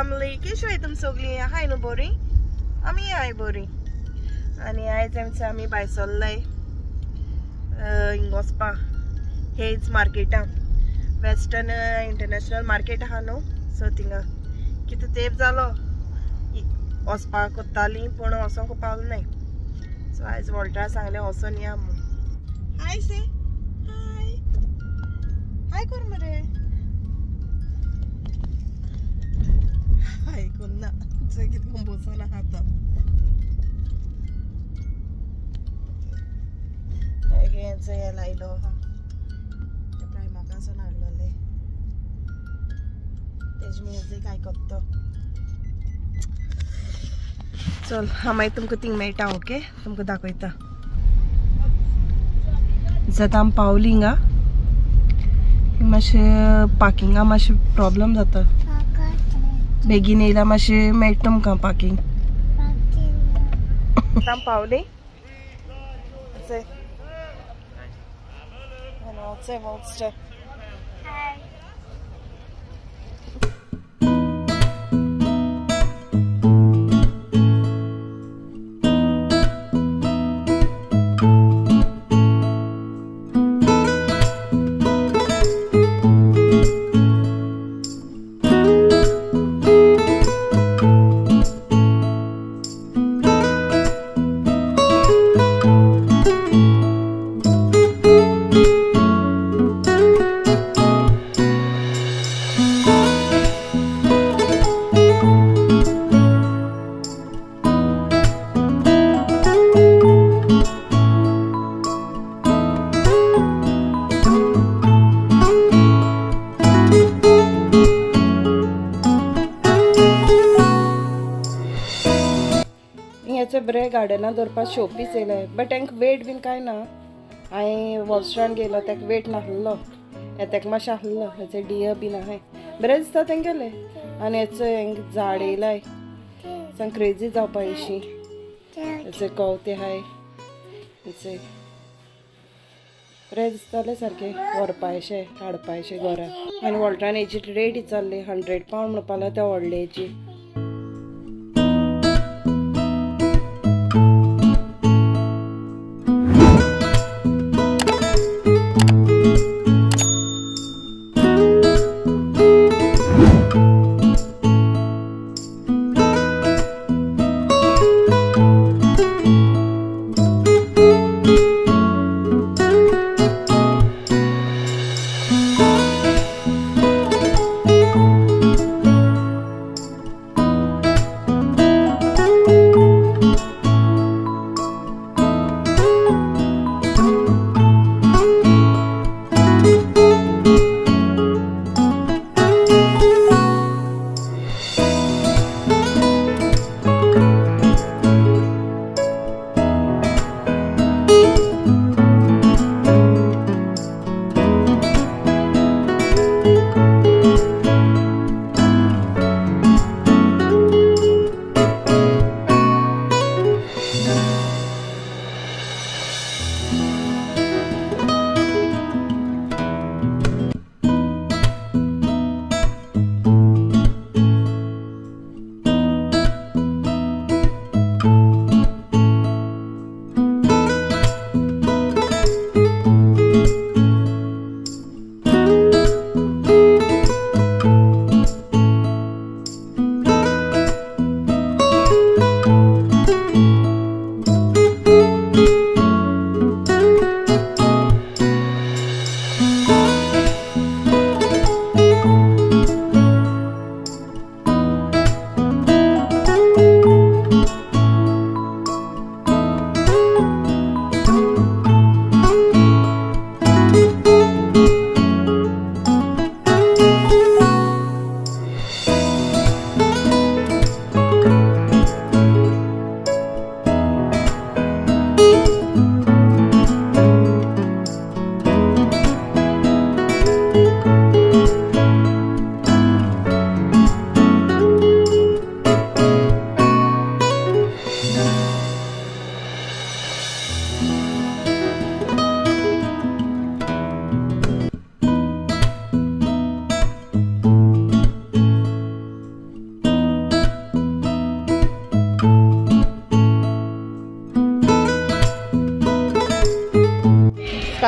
Family, केशी तुम सगळी हाय न्हू बरी? आमी हाय बरी. आनी आयज आमचे आमी भायर सरले हिंग वचपा हेज मार्केटान, वेस्टर्न इंटरनॅशनल मार्केट आहा न्हू, सो थिंगा कितें तेप जालो वचपाक कोत्ताली पूण वचोंक पावलो न्हय. सो आयज वॉल्टरा सांगलें वचोन या म्हूण. हाय से हाय हाय कर मरे, हाय कोन्ना कितें बसोन आहा तो. हें लायलो आहा प्रायमाकासून हाडलेलें, तेजे म्युजीक आयकत तो. चल हांव मागीर तुमकां थिंग मेळटा. ओके, तुमकां दाखयता. जाता आमी पावली हिंगा, मातशें पार्किंगा मातशें प्रॉब्लम जाता. बेगीन येयल्यार मातशें मेळटा तुमकां पार्किंग. आमी पावली. बरें गार्डनां दवरपाक शोपीस येयले, बट तांकां वेट बीन कांय ना. हांवें वॉलस्ट्रान गेलो ताका वेट नासलो, हें मातशें आसलो. हेचे डियर बीन आहाय, बरें दिसता तेंगेलें. आनी हेचो हेंक झाड येयलाय सामकें क्रेजी जावपा अशी. हेचे कवते आहाय, हेचे बरें दिसतालें सारकें व्हरपा अशें हाडपा अशें घरा. आनी वॉल्ट्रान हेजी रेट विचारली 100 पावंड म्हणपाक लागलो त्या व्हडले हेजी.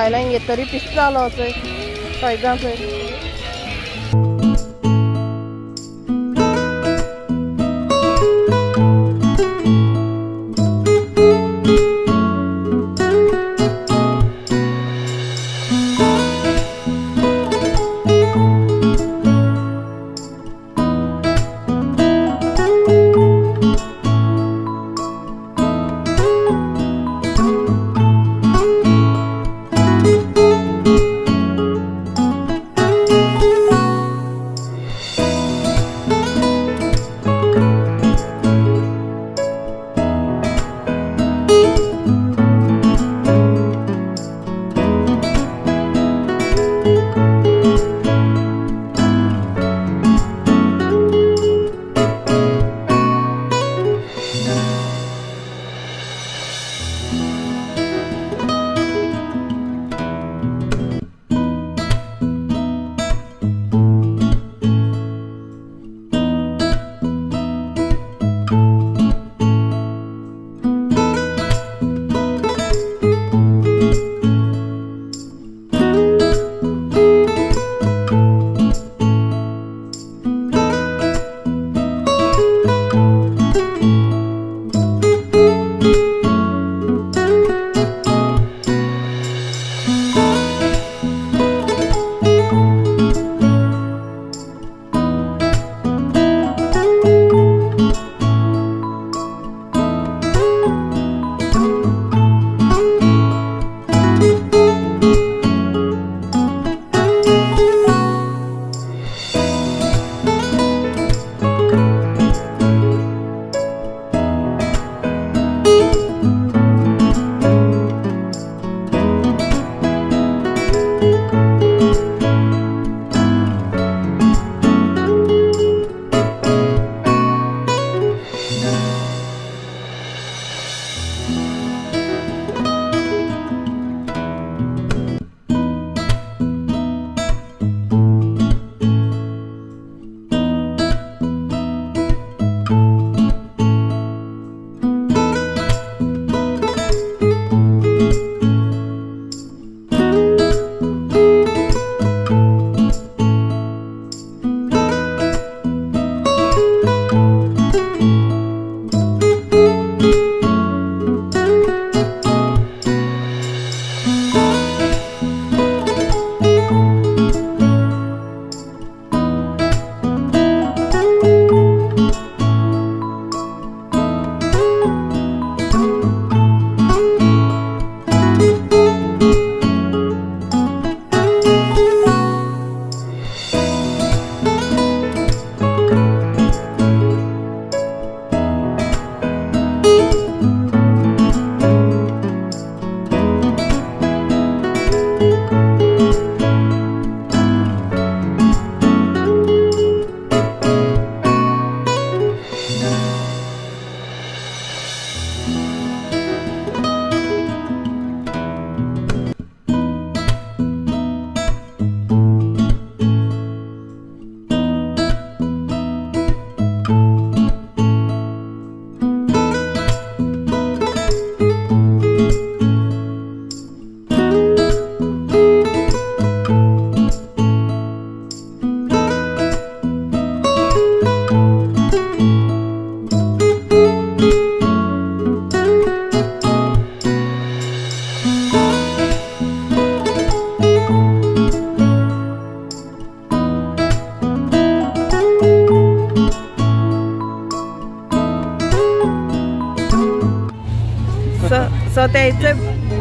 स्कायलायन घेत तरी पिस्त जालो चोय सायजां चोय. सो ते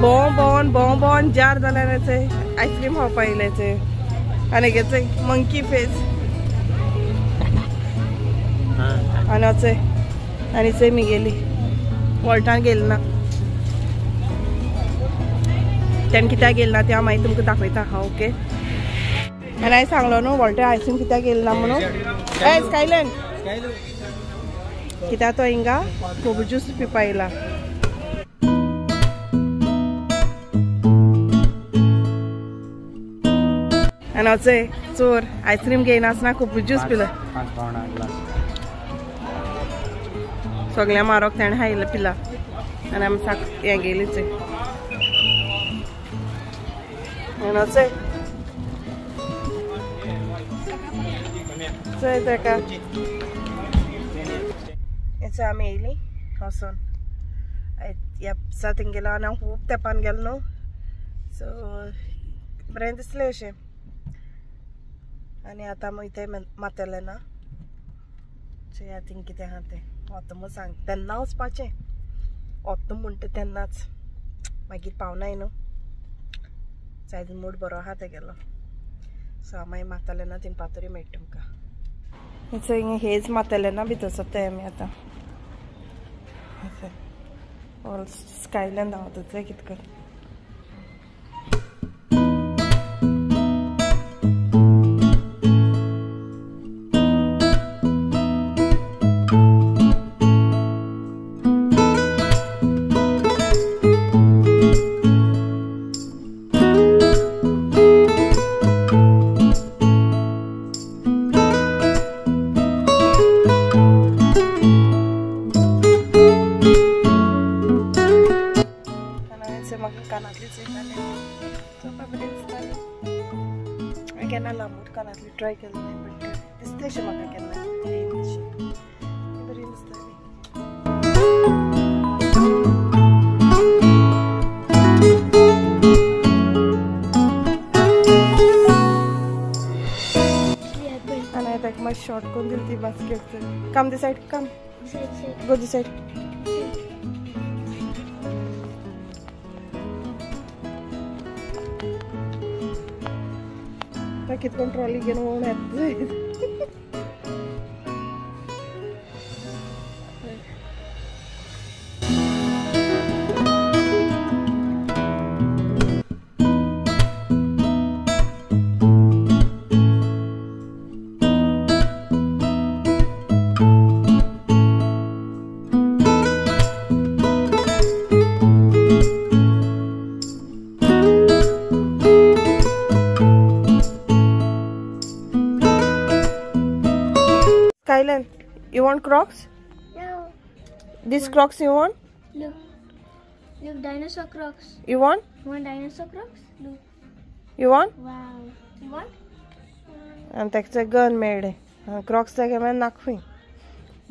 भोंव भोंवन भोंव भोंवन जार जाल्यार आयस्क्रीम खावपा येयले आनी घेचे मंकी फेस आनी अचे आनी चोय मी गेली वॉल्टान गेली ना तेणें कित्याक गेली ना तें हांव मागीर तुमकां दाखयता. हां ओके. आनी हांवें सांगलो न्हू वॉल्टान आयस्क्रीम कित्याक गेली ना म्हणून. ए स्कायलँड कित्याक तो हिंगा कोबी ज्यूस पिवपा येयला. आनी अचे चोर आयस्क्रीम घेयनासतना खूब ज्यूस पिला. सगळ्या मारोक तेणें हायला पिला आनी आमी साक हें गेलीच. चोय चोय तेका हेचो आमी येयली वचोन ह्या दिसा थिंग गेलो आनी हांव खूब तेंपान गेलो न्हू सो बरें दिसलें अशें. आनी आतां आमी वयताय माथेलेना चोया थिंग कितें आहा तें वता म्हूण सांग तेन्ना वचपाचें वता म्हणटा तेन्नाच मागीर पावनाय न्हू. आयज मूड बरो आहा तेगेलो. सो हांव मागीर माथेलेना थिंग पातोरी मेळटा तुमकां. हिंगा हेच माथेलेना भितर सरताय आमी आतां. स्कायलॅन धांवता चोय कितें कर. कानांतली चोयतालें चोवपा बरें दिसतालें. हांवें केन्ना लांबूट कानांतली ट्राय केलें ना बट दिसता अशें म्हाका केन्ना अशें बरी दिसताली. आनी ताका मातशें शॉर्ट करून दिली ती basket. Come this side, come go this side. कितकोन ट्रॉली घेवन वोण येता. Skyland, you want Crocs? No. These Crocs you want? Look. Look, dinosaur Crocs. You want? You want dinosaur Crocs? Look. You want? Wow. You want? आनी ताका gun मेळ्ळें Crocs ताका मागीर नाकफी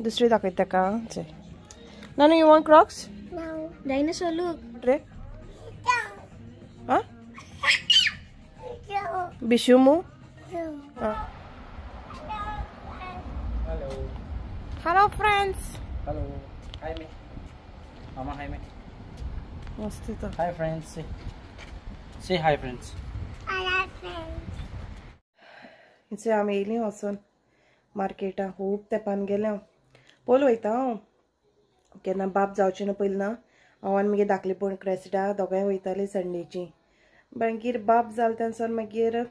दुसरी दाखयता ताका. चोय नानू, you want Crocs? No. Dinosaur look. रे आं बिशू मू. Hello friends. Hello. Hi me. Mama hi me. मस्त तो. Hi friends. Say, say hi friends. Hello friends. इचे आमी येयली वचोन मार्केटा खूब तेंपान गेले हांव. पयलीं वयता हांव केन्ना बाप जावचें ना पयलीं ना हांव आनी मागीर धाकली भयण क्रेसिडा दोगांय वयतालीं संडेची. मागीर बाप जालें तेन्ना मागीर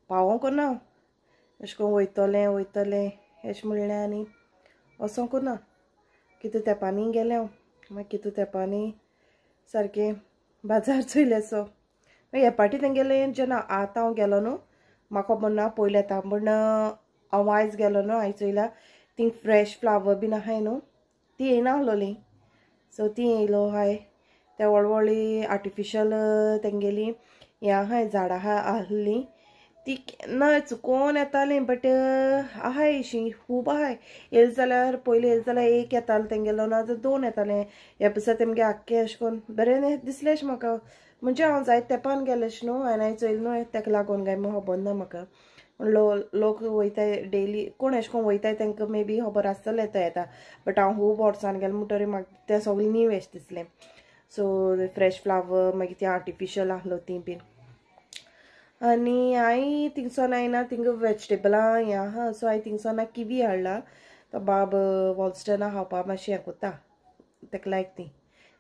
पावोंक ना अशें करून वयतलें वयतलें अशें म्हणलें आनी वचोंक ना. कितू तेंपांनी गेलें हांव. मागीर कितू तेंपांनी सारकें बाजार चोयलें. मागीर हे पाटी तेंगेलें जेन्ना आतां हांव गेलो न्हू म्हाका खबर ना पयलें येता पूण हांव आयज गेलो न्हू आयज चोयल्या थिंग फ्रेश फ्लावर बीन आहाय न्हू ती येयना आहलोली. सो ती येयलो आहाय ते व्हड व्हडली आर्टिफिशल तेंगेली हें आहाय झाडां आहा आहलीं ती केन्ना चुकोन येतालीं बट आहाय अशीं खूब आहाय. येयलें जाल्यार पयलीं येयलें जाल्यार एक येतालें तेंगेलो ना जाल्यार दोन येतालें. ह्या दिसा तेमगे आख्खें अशें करून बरें दिसलें अशें म्हाका. म्हणजे हांव जायत तेंपान गेलें अशें न्हू हांवें आयज चोयलें न्हू तेका लागून काय म्हूण खबर ना म्हाका. लोक वयताय डेली कोण अशें करून वयताय तांकां मे बी खबर आसतलें तो येता बट हांव खूब वर्सान गेलें म्हणटरी म्हाका तें सगळें नीव अशें दिसलें. सो फ्रेश फ्लावर मागीर ती आर्टिफिशल आहलो ती बीन. आनी हांवें थिंगसोन आयना थिंगा वेजिटेबलां हें आहा. सो हांवें थिंगसोन किवी हाडला. तो बाब वॉलस्टनां खावपाक मातशें हें कोत्ता ताका लायक ती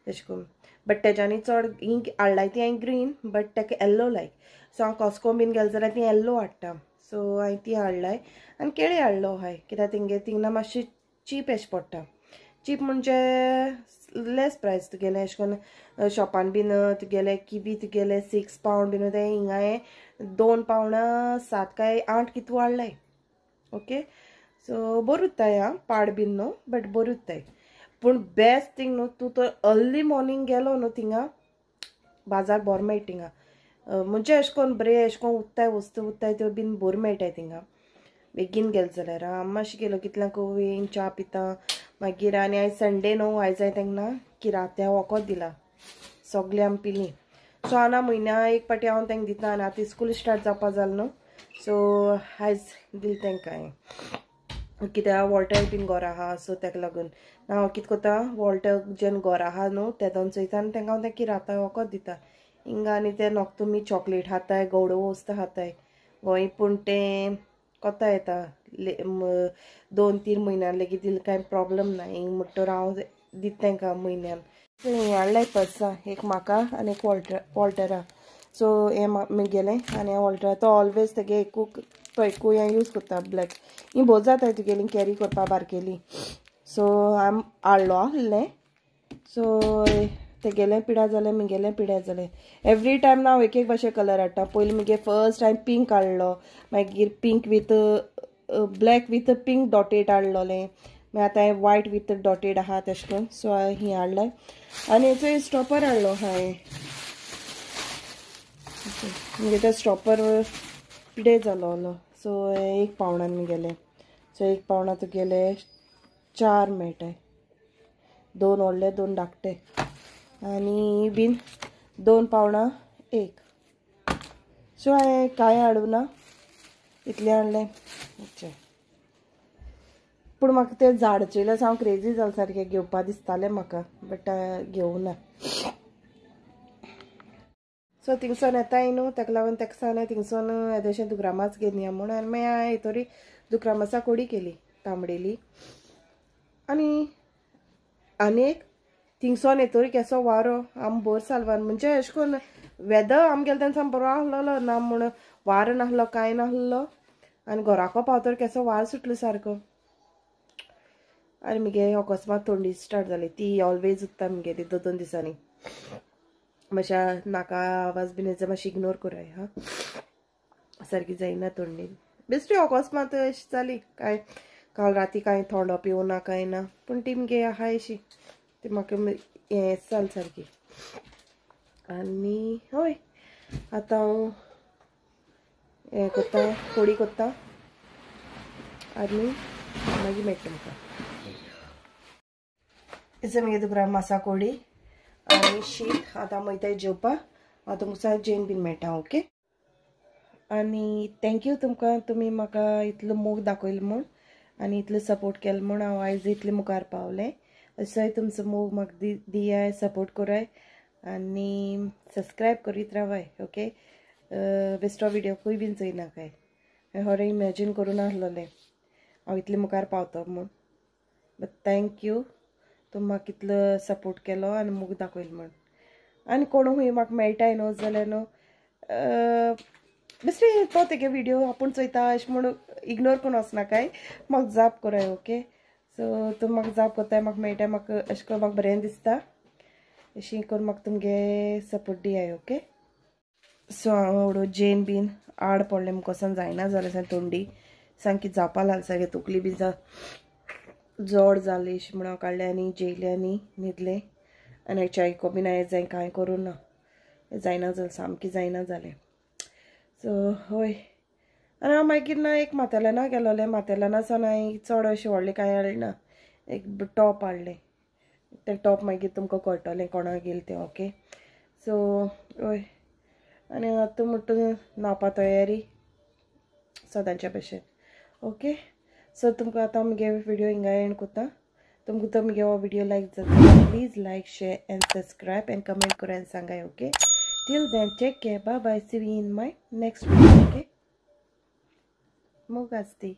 तशें करून. बट तेज्यानी चड ही हाडलाय ती हांवें ग्रीन बट ताका येल्लो लायक. सो हांव कॉस्को बीन गेलें जाल्यार ती येल्लो हाडटा. सो हांवें ती हाडलाय आनी केळी हाडलो हाय कित्याक तेंगे थिंगा मातशी चीप अशें पडटा. चीप म्हणजे लेस प्रायस तुगेलें अशें करून शॉपान बीन तुगेलें किवी तुगेलें 6 पावंड बीन तें हिंगा हांवें 2 पावंडां 7 काय 8 कितू हाडलाय. ओके सो बरें उत्ताय आं पाड बीन न्हू बट बरें उत्ताय. पूण बेस्ट थींग न्हू तूं तो अर्ली मॉर्निंग गेलो न्हू थिंगा बाजार बरो मेळटा थिंगा. म्हणजे अशें करून बरें अशें करून उत्ताय वस्तू उत्ताय त्यो बीन बऱ्यो मेळटाय थिंगा बेगीन गेले जाल्यार. आमी मातशें गेलो कितल्यांक येवन च्या पिता मागीर. आनी आयज संडे न्हू, आयज हांवें तांकां किरात्या वखद दिला सगळें आमी पिली. सो आना म्हयन्या एक पाटी हांव तांकां दिता आनी आतां स्कूल स्टार्ट जावपा जालें न्हू, सो आयज दिलें तांकां हांवें. कित्याक वॉल्टर बीन घरा आहा सो ताका लागून ना हांव कितें करता, वॉल्टर जेन्ना घरा आहा न्हू तेदोन चोयता आनी तांकां हांव तें किराता वखद दिता हिंगा. आनी ते नोक तुमी चॉकलेट खाताय, गोडो वस्तू खाताय गोंय, पूण तें कोता येता 2-3 म्हयन्यान लेगीत दिलें कांय प्रोब्लम ना. हिंग म्हणटोर हांव दिता तांकां म्हयन्यान. हें हाडलें पर्सां, एक म्हाका आनी एक वॉल्टरा. सो हें म्हगेलें आनी हें वॉल्टरा. तो ऑलवेज तेगे एकू तो एकू हें यूज करता ब्लॅक. ही भोव जाताय तुगेली कॅरी करपा बारकेली. सो हांव हाडलो आहलें. सो तेगेलें पिड्या जालें, म्हगेलें पिड्या जालें. एवरी टायम ना हांव एक एक भाशे कलर हाडटा. पयलीं म्हगे फर्स्ट टायम पिंक हाडलो, मागीर pink with black with pink dotted हाडलोलें, मागीर आतां हांवें वायट विथ डॉटेड आहा तेशें करून. सो हांवें ही हाडलें आनी हेचो स्टॉपर हाडलो हांवें. म्हणजे तो स्टॉपर पिडे जालो. सो 1 पावंडान म्हगेलें. सो 1 पावंडा तुगेले 4 मेळटाय, 2 व्हडले 2 धाकटे आनी बीन 2 पावंडां 1. सो हांवें कांय हाडूं ना, इतलें हाडलें. अच्छा, पूण म्हाका तें झाड चोयल्यार हांव क्रेजी जालें सारकें, घेवपा दिसतालें म्हाका, बट घेवना ना. सो थिंगसोन येताय न्हू, ताका लागून ताका सांगलें थिंगसोन येदेशें दुकरामाच घेवन या म्हूण. आनी मागीर हांवें तरी दुकरामासा कोडी केली तांबडेली. आनी आनी एक थिंगसोन येतरी केसो वारो आम भर सालवान, म्हणजे अशें करून वेदर आम गेले तेन्ना सामको बरो आहलोलो ना म्हूण वारो नासलो कांय नासलो. आनी घराको पावतर केसो वारो सुटलो सारको. आनी म्हगे अकस्मात थंडी स्टार्ट जाली, ती ऑलवेज उत्ता म्हगेली 2-2 दिसांनी. मातशा नाका आवाज बीन येता मातशी इग्नोर कराय हा, सारकी जायना थंडी. बेश्टी अकस्मात अशी जाली, कांय काल राती कांय थोंडो पिवना कांय ना, पूण ती मगे आहा अशी ती म्हाका हें जाल सारकी. आनी हय आतां हांव हें करता, कोडी करता आनी मागीर मेळटा तुमकां. इतलें मागीर तुका मासा कोडी आनी शीत. आतां वयताय जेवपाक, हांव तुमकां जेवन बीन मेळटा. ओके, आनी thank you तुमकां, तुमी म्हाका इतलो मोग दाखयलो म्हूण आनी इतलो सपोर्ट केलो म्हूण हांव आयज इतलें मुखार पावलें. असोय तुमचो मोग म्हाका दियाय, सपोर्ट कराय आनी सबस्क्रायब करीत रावाय. ओके, बेस्टो व्हिडिओकूय बीन चोयनाकाय. हांवें खरें इमॅजीन करूं नासलोलें हांव इतलें मुखार पावतो म्हूण, बट thank you तुमी म्हाका इतलो सपोर्ट केलो आनी मोग दाखयलो म्हूण. आनी कोणूय म्हाका मेळटाय न्हू जाल्यार न्हू बेश्टे तो तेगे व्हिडिओ आपूण चोयता अशें म्हूण इग्नोर करून वचनाकाय, म्हाका जाप कराय. ओके, सो तुमी म्हाका जाप करताय, म्हाका मेळटा, म्हाका अशें करून म्हाका बरें दिसता. अशें करून म्हाका तुमगे सपोर्ट दियाय. ओके, सो हांव ओडो जेन बीन आड पडलें मुकोसान जायना जालें सारकें, तोंडी सामकी जावपा लागली सारकें, तकली बी जड जाली अशें म्हूण हांव काडलें आनी जेयलें आनी न्हिदलें. आनी च्यायको बीन हांवें जाय कांय करूं ना, जायना जालें सामकें जायना जालें. सो हय, आनी हांव मागीर ना एक माथेलाना गेलोलें, माथेलाना सावन हांवें चड अशें व्हडलें कांय हाडलें ना, एक टॉप हाडलें. तें टॉप मागीर तुमकां कळटलें कोणाक गेलें तें. ओके, सो हय, आनी आतां म्हणटा न्हांवपा तयारी सदांच्या भशेन. ओके, सो तुमकां आतां म्हगे व्हिडिओ हिंगा एंड करता. तुमकां तो म्हगे हो व्हिडिओ लायक जाता please like, share and subscribe and comment करा आनी सांगाय. Okay, till then take care, bye bye, see you in my next video. Okay, मोग आसती.